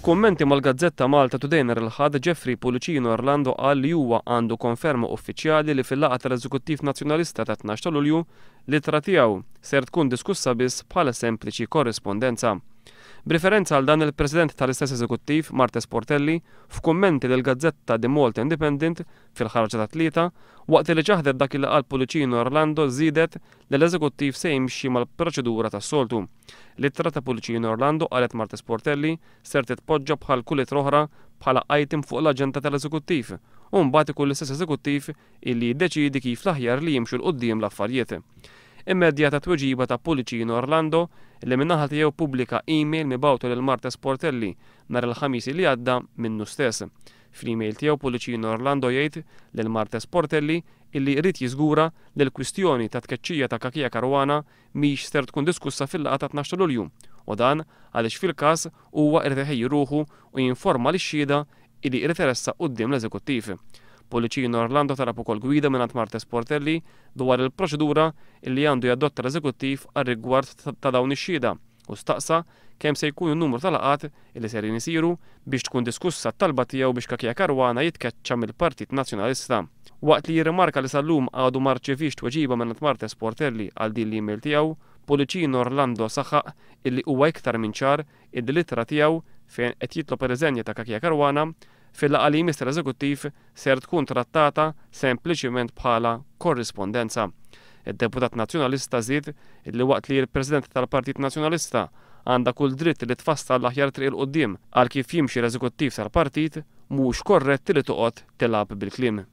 F'kummenti mal-gazzetta Malta Today nhar il-Ħadd, Jeffrey Pullicino Orlando qal li huwa għandu konferma uffiċjali li fil-laqgħa tal-Eżekuttiv Nazzjonalista tat-12 ta' Lulju, l-ittra tiegħu ser tkun diskussa biss bħala sempliċi korrispondenza. B'riferenza għal dan il-President tal-istess Eżekuttiv, Marthese Portelli, f'kummenti lill-gazzetta The Malta Independent fil-ħarġa tat-Tlieta, waqt li ċaħdet dak li qal Pullicino Orlando żiedet li l-Eżekuttiv se jimxi mal-proċedura tas-soltu. L-ittra ta' Pullicino Orlando, qalet Marthese Portelli, ser titpoġġa bħal kull ittra oħra bħala item fuq l-aġenda tal-Eżekuttiv u mbagħad ikun l-istess Eżekuttiv illi jiddeċiedi kif l-aħjar li jimxu 'l quddiem l-affarjiet. Immedjata tweġiba ta' Pullicino Orlando li min-naħa tiegħu ppubblika email mibgħuta lil Marthese Portelli nhar il-Ħamis li għadda minnu stess. Fl-email tiegħu Pullicino Orlando jgħid lil Marthese Portelli illi jrid jiżgura li l-kwistjoni ta' tkeċċija ta' Cachia Caruana mhix ser tkun diskussa fil-laqgħa ta' 12 ta' Lulju u dan għaliex fil-każ huwa irid iħejji ruħu u jinforma lix-xhieda illi jrid iressaq quddiem l-Eżekuttiv. Pullicino Orlando talab ukoll gwida mingħand Marthese Portelli dwar il-proċedura illi għandu jadotta l-Eżekuttiv għar-rigward ta' dawn ix-xhieda u staqsa kemm se jkun in-numru ta' laqgħat illi serin isiru biex tkun diskussa t-talba tiegħu biex Cachia Caruana jitkeċċa mill-Partit Nazzjonalista. Waqt li jirrimarka li sal-lum għadu ma rċeviex tweġiba mingħand Marthese Portelli għal din l-email tiegħu, Pullicino Orlando saħaq illi huwa iktar minn ċar illi l-ittra tiegħu fejn qed jitlob ir-riżenja ta' Cachia Caruana fil-laqgħa li jmiss tal-Eżekuttiv ser tkun trattata sempliċiment bħala korrispondenza. Id-deputat Nazzjonalista żied illi waqt li l-President tal-Partit Nazzjonalista għandha kull dritt li tfassal l-aħjar triq 'il quddiem għal kif jimxi l-Eżekuttiv tal-partit, mhux korrett li toqgħod tilgħab bil-kliem.